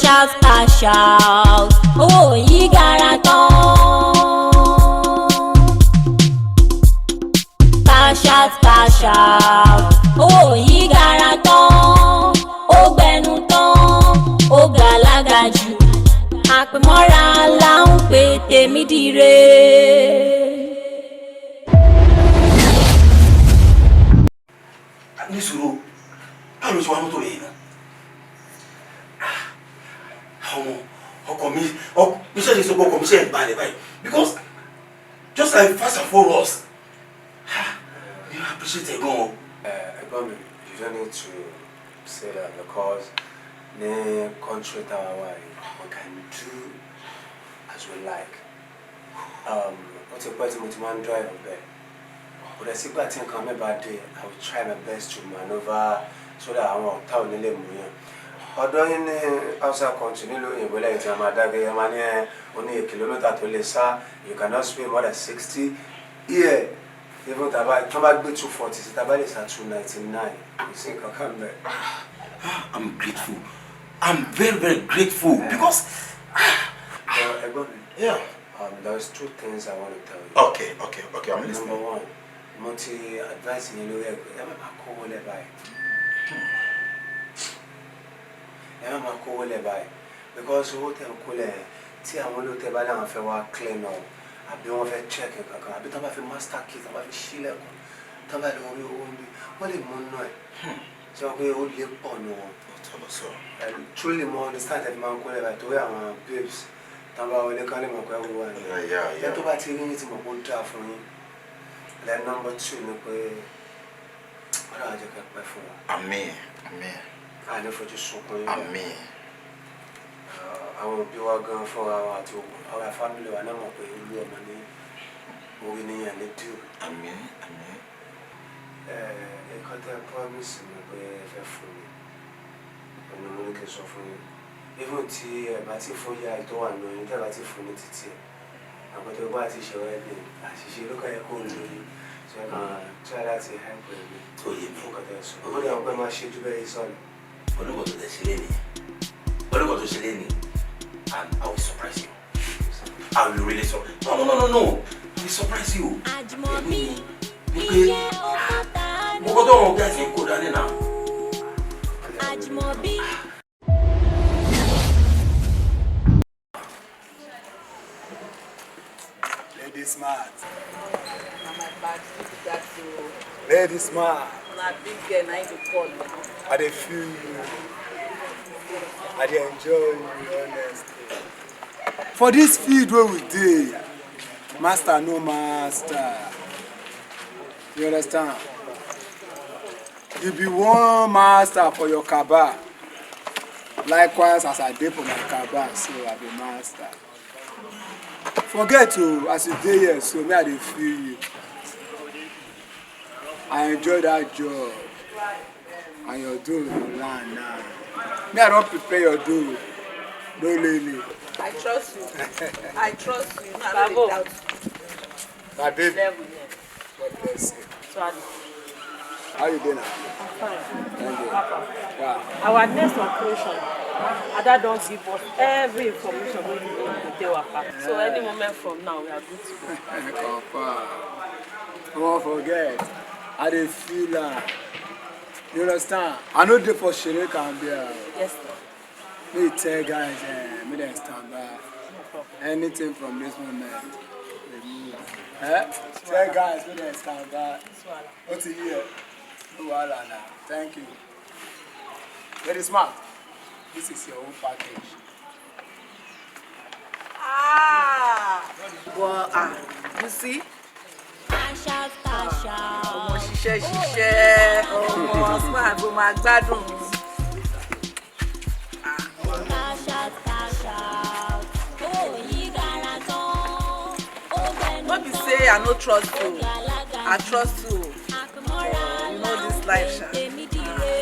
Cash out, cash out, owó yìí gara tán. Cash out, cash out, owó yìí gara tán. Ó gbẹnu tán, ó gàlágà jù. Àpèmọ́ra là ń pè tèmi dire. Ní sùúrù, báwo ló ṣe wá mọ́tò yìí náà? Àwọn ọkọ mi, iṣẹ́ ṣe sọ pé ọkọ mi ṣe ń balẹ̀ báyìí because just like fast and furious, mi appreciate ẹ gan o. Ẹ̀gbọ́n mi, you don't need to say that because ní country táwa wà yìí, we can do as we like. Ó ti pẹ́ tí mo ti máa ń drive bẹ́ẹ̀. Kò dẹ̀ sígbà tí nǹkan mi bá dé, I will try my best to manoeuvre so that àwọn ọ̀tá ò ní lè mú yàn. Ọ̀dọ́ yín ní outside country, nílùú òyìnbó, lẹ́yìn tí wọ́n máa dágbé, ẹ máa ní ẹ oní kìlómítà tó lè sá, you cannot speed more than 60 here. Even tàbá tí wọ́n bá gbé 240 sí, tàbá lè sá 299, kò sí nǹkan kan bẹ́ẹ̀. I'm grateful. I'm very, very grateful because. Ẹ̀gbọ́n mi, there's two things I want to tell you. Okay, I'm listening. Number one, mo ti advice yín lórí ẹgbẹ́, ẹ má máa kówó lẹ̀ báyìí. Ẹ má máa kówó lẹ̀ báyìí because owó tẹ̀ ń kó lẹ̀ yẹn, tí àwọn olóòtẹ́ bá láwọn fẹ́ wá clean up àbí wọ́n fẹ́ check kankan àbí tí wọ́n bá fi master key, tí wọ́n bá fi ṣílẹ̀kùn, tí wọ́n bá lọ rí owó ń bí, wọ́n lè mú nù ẹ̀. Ṣé wọ́n pé ó lè pọ̀ nù wọn? Truly, mo understand ẹ fi máa ń kó lẹ̀ báyìí torí àwọn babes tí wọ́n bá wọlé kán lè mọ̀ pé wọ́n wà ní. Ẹ tó bá ti rí yín ti mọ̀ pé ó dáa fún yín. Then number two ni pé Ọlọ́run á jẹ́ kẹ́ pẹ́ fún wa. Àmín, àmín. A ní fojú sunkún yín. Àmín. Àwọn òbí wa gan fúnra wa àti àwọn family wa náà mọ̀ pé olú ọmọ ní orí níyàn ní dùn. Àmín, àmín. Nǹkan tẹ́ promise mi pé ẹ fẹ́ fún mi, ẹnu mo ní kí n sọ fún yín. Even tí ẹ bá ti fún yá tó wà lóyún, tẹ́ bá ti fún ní títí ẹ, àpótí ọgbọ́n àti ìṣòro ẹ ní àṣìṣe ló kọ́ ẹ kó lóyún, so ẹ kàn try láti help ẹ mi. Ó yé mi. Fún nǹkan tẹ́ ẹ sọ, ó dẹ̀ wọ́n pẹ́ máa ṣe jù bẹ́ẹ̀ yìí sọ̀rọ̀. Pẹ̀lú nǹkan tó tẹ̀ ṣe léni, pẹ̀lú nǹkan tó ṣe léni, and I will surprise you. I will really surprise. No, no, no, no, no, I will surprise you. Àjùmọ̀bí Ni pé ìyẹn òkúta. Mo gbọ́dọ̀ wọn guys ń kó dání náà. Àjùmọ̀bí. Lady Smart. Na my bad be that o. Lady Smart. Na big girl na im dey call you. I dey feel you. I dey enjoy you, honestly. For this field wey we dey, master no master. You understand? You be one master for your kaba. Likewise, as I dey for my kaba, so I be master. Forget o, as you dey here so, me I dey feel you. I enjoy that job and your dough go land now. Me, I don prepare your dough. No lele. I trust you. I trust you. No, I no dey doubt you. My baby. Level here. God bless you. Swallow. How you dey now? I'm fine. Thank you. Papa. Yeah. Our next operation, Ada don give us every information wey we need to take waka. So any moment from now, we are good to go. Papa. No forget. I dey feel am. You understand? I no dey for Shere Cambia. Yes, sir. Make you tell guys, make dem stand by. Anything from this moment, dey move. Eh? Tell guys make dem stand by. Ó ti yé ẹ. No wahala na. Thank you. Very smart. This is your own package. Ah! But ah, you see? Cash out, cash out. Ọmọ ṣiṣẹ́ ṣiṣẹ́, ọmọ smart ló máa gbádùn. Cash out, cash out. Owó yìí gara tán. Ó gbẹnu No be say I no trust you. gàlágà. I trust you. Àpèmọ́ra You know this life sha. tèmi dire.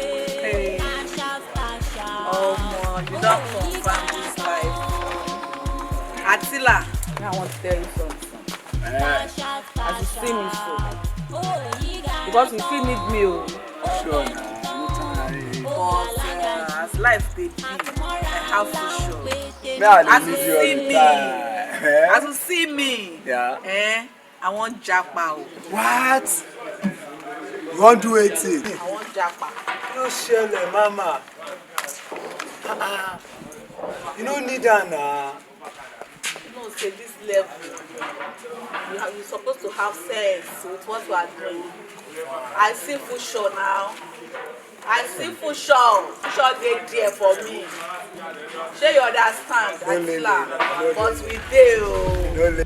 Hey. Cash out, cash out. Omo, you don confirm this life. Atila, I want to tell you something. Cash out, As you cash see me so, out. Owó yìí gara Because you fit need me o. Sure na. Anytime. But as As life dey be, I have future. May I As you leave you all see the me, time. Eh? as you see me, Yeah. eh, I wan japa o. What? You wan do wetin? I wan japa. Kí ló ṣẹlẹ̀, mama? Ah, you no need am na. You know say this level, you suppose to have sense with what you are doing. I see future now. I see future. Future dey there for me. Shey you understand, No lele, Atila? no But we dey o. No le.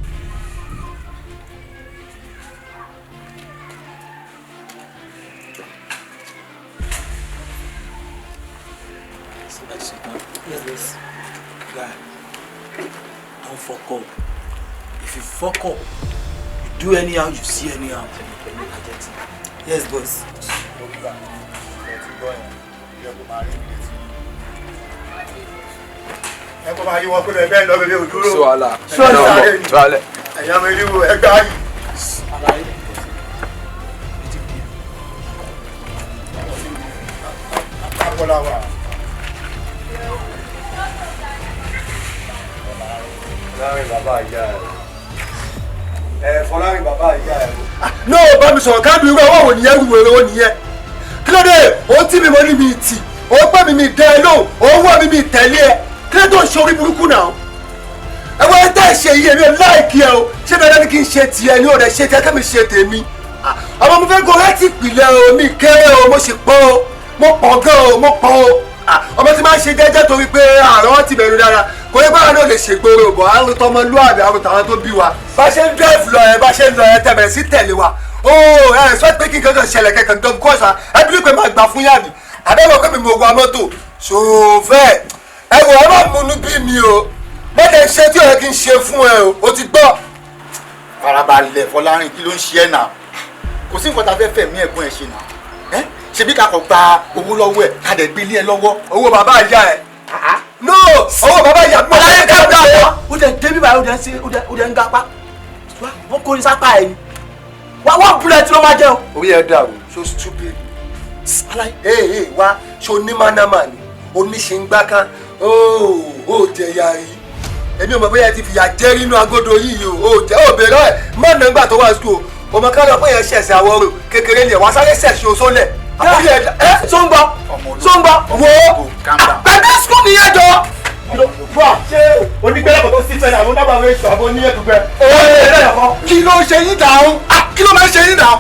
Yes, yes. Guy, don't fuck up. If you fuck up, you do anyhow, you see anyhow. Yes, boss. Ẹ kó máa yí wọn pé bẹ́ẹ̀ lọ bẹ́ẹ̀ ò dúró. Sí wàhálà. Sọ́ọ̀sì sáré ni. Tuwálẹ̀. Ẹ̀yà mi rí wo ẹgbẹ́ ayì. Akọ́lá wa. Fọlárin bàbá ìyá ẹ̀. Ẹ Fọlárin bàbá ìyá ẹ̀. No, bá mi sọ̀rọ̀ káàdùn irú ọwọ́ wo nìyẹn, wèrè wo nìyẹn? Kí ló dé? Ó tì mí mọ́ ní mi tì, ó pẹ́ mi mi dẹ́ ẹ lóhùn, ó wọ́ mi mi tẹ̀lé ẹ. Kí ló tó ń ṣe orí burúkú náà? Ẹ wọ́n ẹ tẹ́ ẹ ṣe yìí, èmi ò láìkí ẹ o. Ṣé dandan ni kí n ṣe tiẹ̀ ni ó rẹ̀ ṣe tiẹ̀ kẹ́mi ṣe tèmi? Ọmọ mo fẹ́ gorí ẹtì ìpìlẹ̀ o, mi kéré o, mo sì pọ̀ o, mo pọ̀ gan o, mo pọ̀ o. Ọmọ tí máa ń ṣe jẹ́jẹ́ torí pé àrùn wọn ti bẹ̀rù dára, kò ní báwa náà lè ṣègboro bọ̀, àrùn tọmọlúàbí, àrùn tàwọn tó bí wa. Bá ṣe ń dẹ́ẹ̀fù lọ ẹ, bá ṣe ń lọ ẹ, tẹ̀bẹ̀rẹ̀ sí tẹ̀lé wa. Ó ẹ sọ pé kí nǹkan kan ṣẹlẹ̀ kẹ̀kẹ́ tó kọ́ ṣá, ẹ bí pé máa gbà fún yàrá àbẹ̀wò pé mi mo wa mọ́tò ṣòfẹ́. Ẹ wò ẹ má múnú bí mi o, má lè ṣe tí ó yẹ kí n ṣe fún ẹ o, o ti gbọ́. Farabalẹ̀ Fọlárin, kí ló ń ṣe ẹ́ náà? Kò sí nǹkan tá a fẹ́ fẹ̀mí ẹ̀gbọ́n ẹ̀ ṣe náà. Ẹ́ ṣebí ká kàn gba owó lọ́wọ́ ẹ̀ ká dẹ̀ gbé ilé ẹ lọ́wọ́. Owó bàbá ìyá ẹ. No, owó bàbá ìyá mi. Aláyé ká dá wa. Ó dẹ̀ débi báyìí, ó dẹ̀ ń ṣe, ó dẹ̀ ń gapá. Wọ́n kò ní sápá ẹ̀ ni. Wá wọ́n bullet ló máa jẹ́ o. Orí ẹ dàrú, so stupid. Aláyé. Ee ee wá, ṣo ní mánámà ni, oníṣìngbá kan, ó jẹ ya yìí. Èmi ò mọ̀ bóyá ẹ ti fìyà jẹ nínú agodo yìí o, ó jẹ́ ó bèrè ẹ̀ mọ̀nà nígbà tó wà sùkúl o. Ọmọ ká lọ pé yẹn ṣẹ̀ṣẹ̀ àwọ̀rò kékeré ni ẹ̀ wá sáré ṣẹ̀ṣẹ̀ oṣó lẹ̀. Àbúrò ẹ̀ ẹ́ Ṣó ń gbọ́? Ṣó ń gbọ́? Wo Pẹ̀lú sukùl nìyẹn jọ. Wá ṣé onígbẹ́lẹ̀ kò tó sí fẹ́ àwọn dábàá wẹ̀ ṣọ àbọ̀ oníyẹ̀dùgbẹ́. Kí ló ń ṣe yín dáhùn? Kí ló máa ń ṣe yín dáhùn?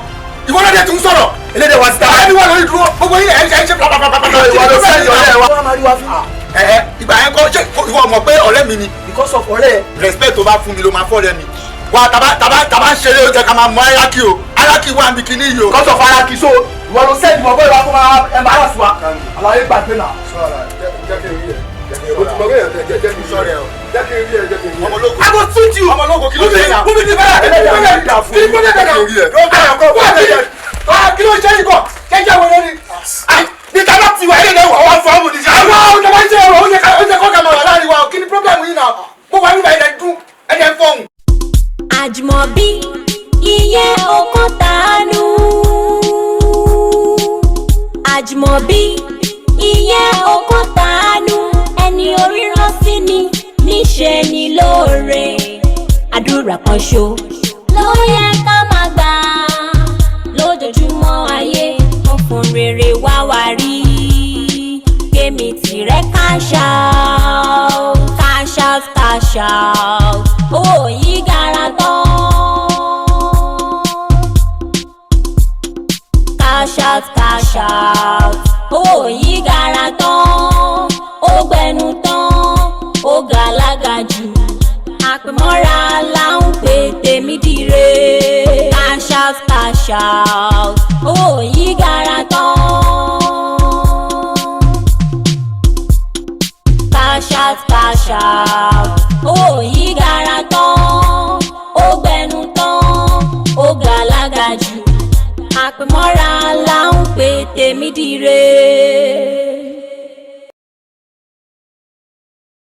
Ìwọ náà dẹ̀ tún sọ̀rọ̀. Elédè wa síta. Ẹni wà lórí dúró, gbogbo yín ẹ̀ ń ṣe pàpàpàpàpà. Ìwọ ló fẹ́ yọ ẹ wa. Wọ́n á máa rí wa fún. Ẹ ìgbà yẹn kọ́ ṣé ìwọ mọ̀ pé ọ̀rẹ́ mi ni? Because of ọ̀rẹ́ ẹ. Respect tó bá fún mi ló máa fọ́rẹ́ mi. Wa taba taba taba ń ṣeré ó jẹ́ ká máa mọ ayáki o. Ayáki wà níbi kíní yìí o. Because of ara kì í so ìwọ ló sẹ́ẹ̀dì mọ̀ bóyá kó máa embarrass wa. Àlàyé gbàgbé náà. Sọ̀rọ̀ jẹ́ kí n rí ẹ. O ti mọ̀ pé jẹ́ kí n rí ẹ. Jẹ́ kí n rí ẹ, jẹ́ kí n rí ẹ. Ọmọ ológo. I go shoot you. Ọmọ ológo kí ló ṣe náà? Who be the better? Ẹlẹ́dàá mi dà fún mi. Jẹ́ kí n rí ẹ. Kí ló ṣe yìí kọ? Jẹ́jẹ́ wo lórí? Ní ká bá ti wà ẹ̀rẹ́ wà wá fún ọmọ nìyí. Àwọn ọ̀dọ́ máa ń ṣe ọ̀rọ̀ oúnjẹ kọ́ kà máa wà láàrin wa. Kí ni problem yìí náà? Mo wà nígbà ẹ̀dẹ̀ dún ẹ̀dẹ̀ ń fọ̀hún. Àjùmọ̀bí ìyẹn okó tàánú. Àjùmọ̀bí ìyẹn okó tàánú. Ẹni orí rán sí ni níṣe ni lóore. Àdúrà kan ṣo ló yẹ ká máa gbà lójoojúmọ́ ayé. Ó fún rere wá wá rí. Kémi tìrẹ cash out, cash out, cash out. Owó yìí gara tán. Cash out, cash out. Owó yìí gara tán. Ó gbẹnu tán, ó gàlágà jù. Àpèmọ́ra là ń pè tèmi dire. Cash out, cash out.